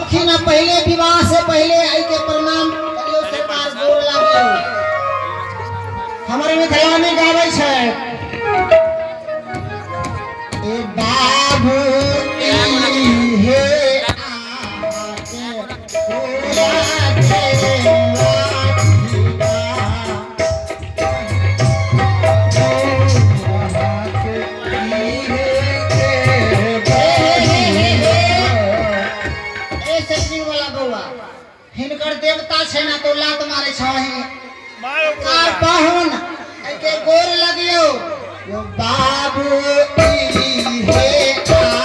पठौलखिन आ पहिले विवाह से पहिले एहिके प्रणाम करियौ सरकार, गोर लागियौ। हमर मिथिलानी गाबै छै, ए बाबू ई हे आके पूरा देवा। ए सेटरिंग वाला बौआ, हिनकर देवता छै ना तो लात मारे छही। कार पाहुन, एके गोर लगियो। यो बाबू ई हे आके देवा।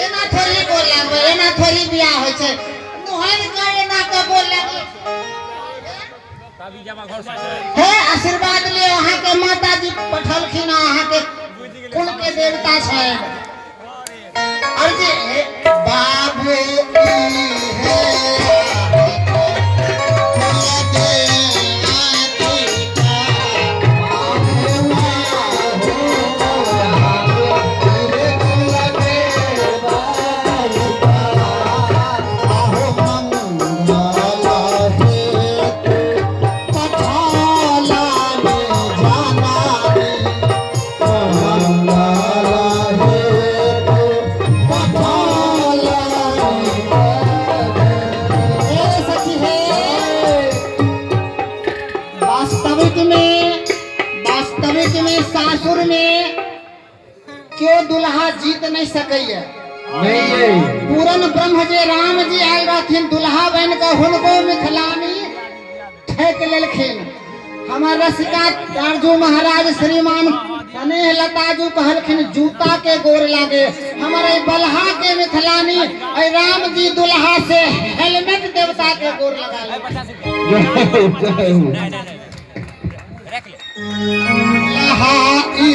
एना थोड़ी गोर लागबै, एना थोड़ी बियाह होइ छै। नुहारि कऽ एना कऽ गोर लागबै। हे आशीर्वाद ले, अहाँके माताजी पठलखिन, अहाँके कुल के देवता छै। और जे बाबू ई हे वास्तविक में, वास्तविक में सासुर में क्यों दुल्हा जीत नहीं सकैया? नहीं। पूरन ब्रह्म जे राम जी आयल रहथिन दुल्हा बन के, हुनको मिथिलानी ठेक लेलखिन। हमर रसिका अर्जू महाराज श्रीमान स्नेह लताजू कहलखिन जूता के गोर लागे। हमर एहि बलहा के मिथिलानी एहि राम जी दुल्हा से हेलमेट देवता के गोर लगा जय हो, जय हो। दुल्हा ई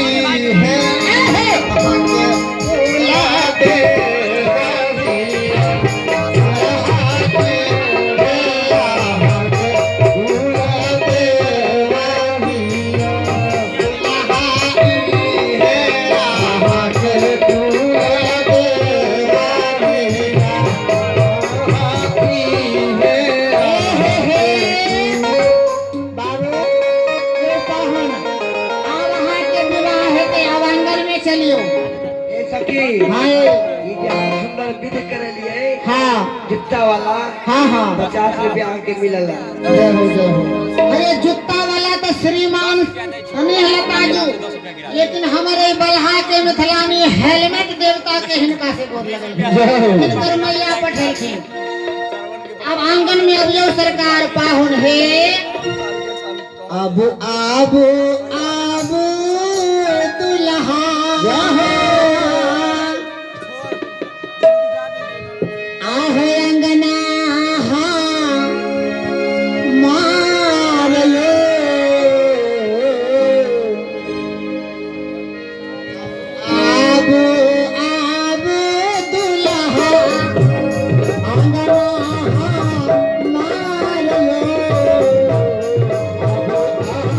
हे बाबू, ये पाहुन, आब अहाँके विवाह हेतै, आब आंगन में चलियौ। ए सखी। हाँ। ई जे अहाँ सुंदर विध करेलिए। हाँ। जुत्ता वाला। हाँ हाँ। 50 रुपया अहाँके मिलल है। जय हो, जय हो। अरे जुत्ता वाला तो श्रीमान स्नेह लताजू, लेकिन हमारे बलहा के मिथिलानी हेलमेट देवता के हिनका से गोर लगल, हिनकर मैया पठेलखिन। अब आंगन में अबियौ सरकार पाहुन। हे अब आबू आबू दुल्हा आहे अंगना मारयो। आबू आबू दुल्हा अंगना मारयो।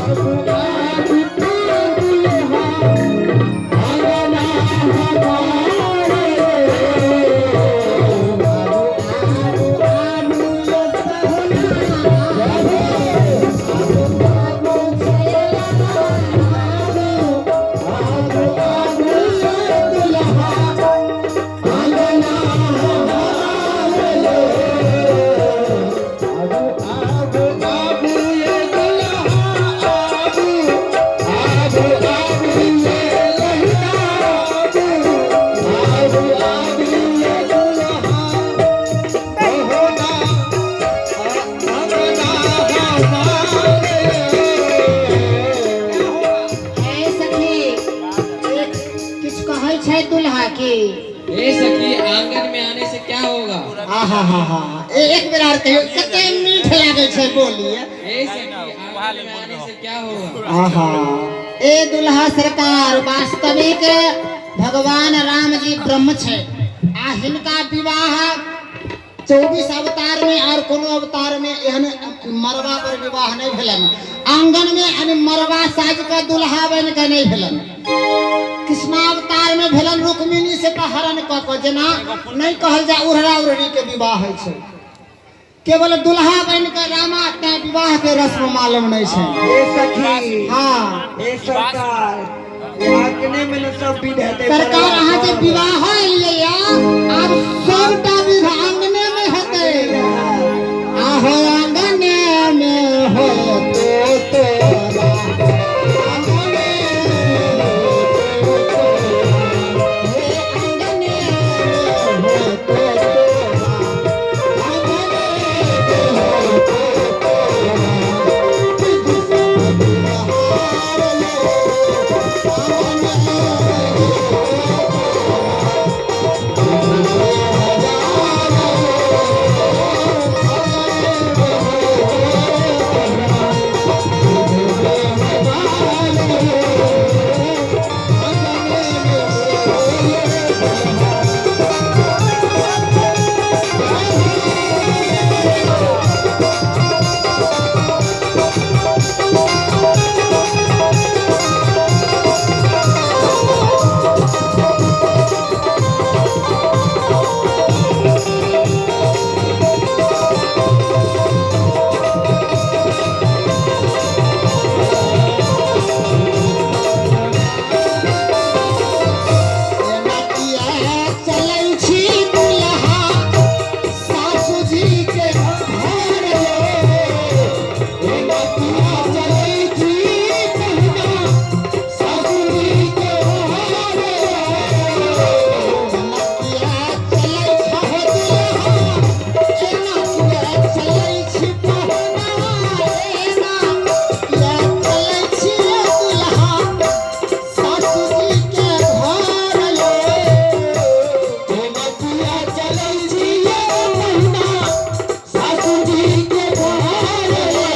आबू आबू। सखी। हे सखी, आंगन में आने से क्या होगा? आहा हा हा, एक बेर आर कहियो, कते मीठ लागै छै बोली। हे सखी, आंगन में आने से क्या होगा? आहा, ए दुल्हा सरकार, वास्तविक भगवान राम जी ब्रह्म छै आ हिनका विवाह 24 अवतार में और कोनो अवतार में एहन मरबा पर विवाह नहीं भेलन। आंगन में यानी मरबा साज के दुल्हा बन के नहीं भेलन। कृष्णावतार में भेलन रुक्मिणी से का हरण क के, जेना नहीं कहल जाय उड़रा उड़री के विवाह होइ छै, केवल दुल्हा बन के रामा ते विवाह के रस्म मालूम नहीं छै। ए सखी। हाँ। ए सरकार, आंगने में न सब विध हेतै। सरकार, अहाँ जे विवाह एलियै या आब सबटा विध आंगने में हेतै। आहो आंगने में हो तो तोरा, आंगने में हो तो तोरा, हे आंगने में हो तो तोरा, आंगने में हो तो तोरा, विध सब व्यवहार लो, आंगने में हो चलै छी दुल्हा सासुजी के घर लो, एना किया चलै छी दुल्हा सासुजी के घर लो, एना किया चलै छहो दुल्हा, एना किया चलै छी पहुना, एना किया चलै छी दुल्हा सासुजी के घर लो, एना किया चलै छी पहुना सासुजी के घर लो।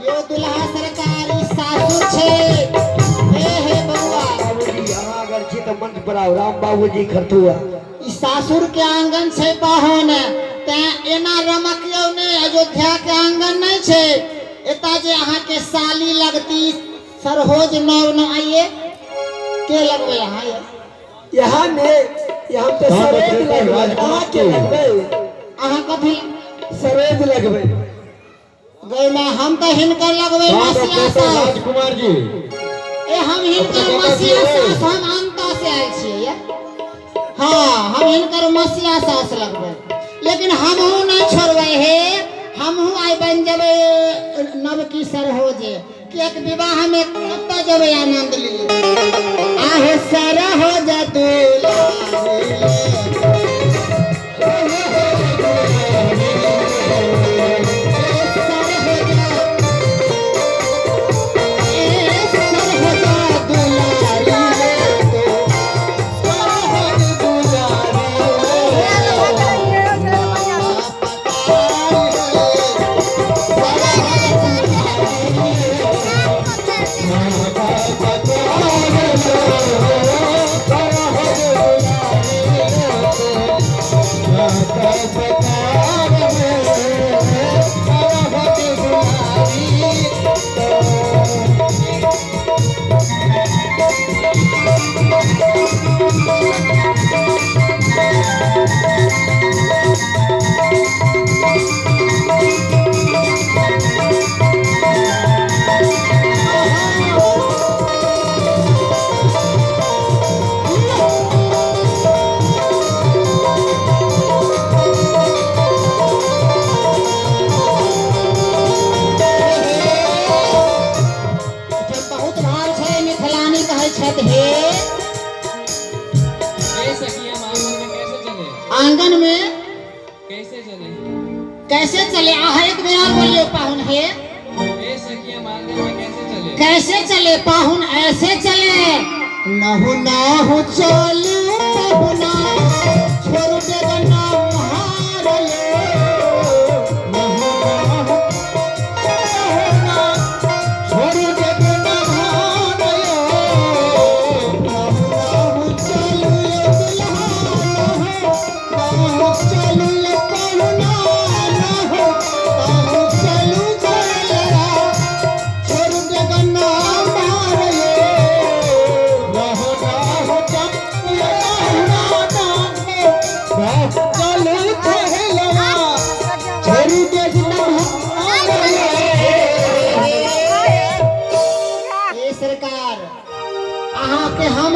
यो दुल्हा सरकारी सासु छै। हे हे बउआ। बाबूजी, अहाँ अगर छी तऽ मंच पर आउ। राम बाबूजी खरथुआ। ई सासुर के आंगन छै पाहुन, तें एना रमकियौ नहि। अयोध्या के आंगन नहि छै एता जे अहाँ के साली लगती सरहोज नव न आइए के लगबै अहाँ ये? यहाँ ने यहाँ तऽ कहाँ सरेज बचेतै लगबै। राजकुमार अहाँ के के? लगबै। अहाँ कथी? सरेज लगबै। गै माय, हम तऽ हिनकर लगबै कहाँ मसिया बचेतै सास। राजकुमार जी? ए हम हिनकर कतऽ मसिया छियै? सास, हम अंता से आयल छियै ये। हाँ, हम हिनकर मसिया सास लगबै, लेकिन हमहूँ नहीं छोड़बै। हे हमहूँ आइ बनि जेबै नवकी सरहोजे, किएक विवाह में कतऽ जेबै आनंद लिए। आहे सरहोज दुलारी बहुत भाव छै। मिथिलानी कहै छथि हे। हे सखी, हम आंगन में कैसे चले? आंगन में कैसे चले? कैसे चले? आहा, एक बेर और बोलियो पाहुन हे। हे सखी, हम आंगन में कैसे चले? कैसे चले पाहुन? ऐसे चले नहु नहु चलू पहुना छोड़ देब नहार यो। नहु नहु पहुना छोड़ देब नहार यो। नहु नहु चलू यो दुल्हा नहु नहु चलू यो पहुना नहु नहु चलू चलरा छोड़ देब नहार यो। नहु नहु चलू यो पहुना नहु चलू चलरा छोड़ देब नहार यो। ए सरकार, अहाँके हम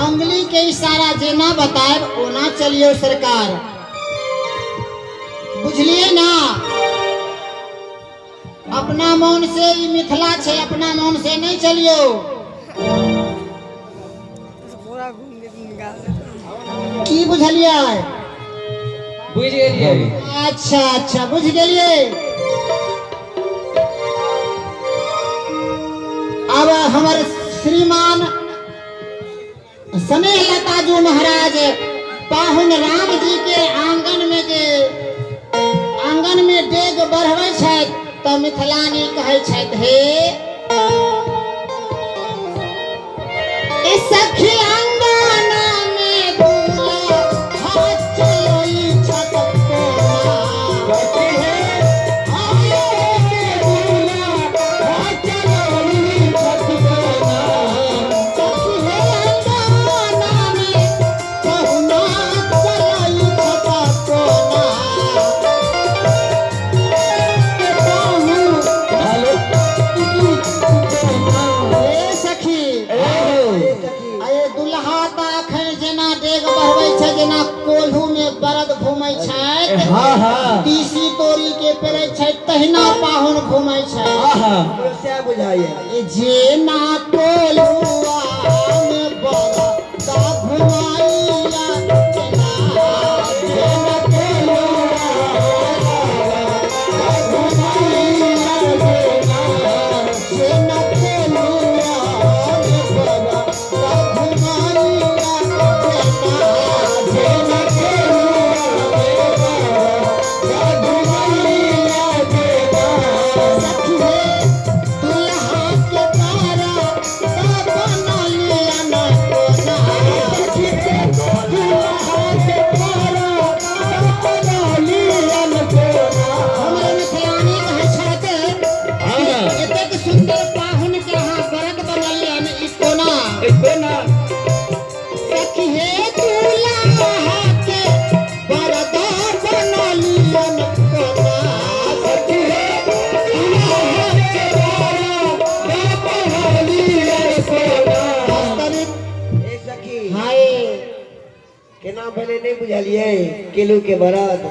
अंगुली के इशारा जेना बतायब ओना चलियो सरकार, बुझलिए ना? अपना मन से ई मिथिला छै, अपना मन से नहीं चलियो। की बुझलिए? बुझि गेलियै। अच्छा अच्छा, बुझ गेलिए। अब हमर श्रीमान स्नेह लताजू महाराज पाहुन राम जी के आंगन में जे आंगन में डेग बढ़बै छथि तऽ मिथिलानी कहै छथि, हे ए सखी आंगन में दूल्हा चलै छथि कोना। सखी हे अंगना में पहुना चलै छथि कोना। ए सखी, अरे दुल्हा तऽ अखन जेना डेग बढ़बै छै जेना कोल्हू में बरद घूमै छथि, हाँ हाँ, तीसी तोरी के पेरै छै तहिना पाहुन घूमै छै। आहा, हमरो सएह बुझाइए। जेना कोल्हुआ में बरद घुमाइया जेना, जेना कोल्हुआ घुमाइया जेना, जेना कोल्हुआ में बरद घुमाइया जेना, जेना कोल्हुआ में बरद घुमाइया जेना। सखी हे दुल्हा के तारा बना लिया ना कोना। सखी हे दुल्हा के तारा बना लिया ना कोना। हमर मिथिलानी कहै छथि, एतेक सुंदर पाहुन के अहाँ बरद बनलियन ई कोना? कोना? सखी हे दुल्हा के बरद बना लियन कोना। सखी हे दुल्हा के बरद बना लियन कोना। ए सखी, हाय, केना भेलै नहि बुझलियै? केलू के बरद।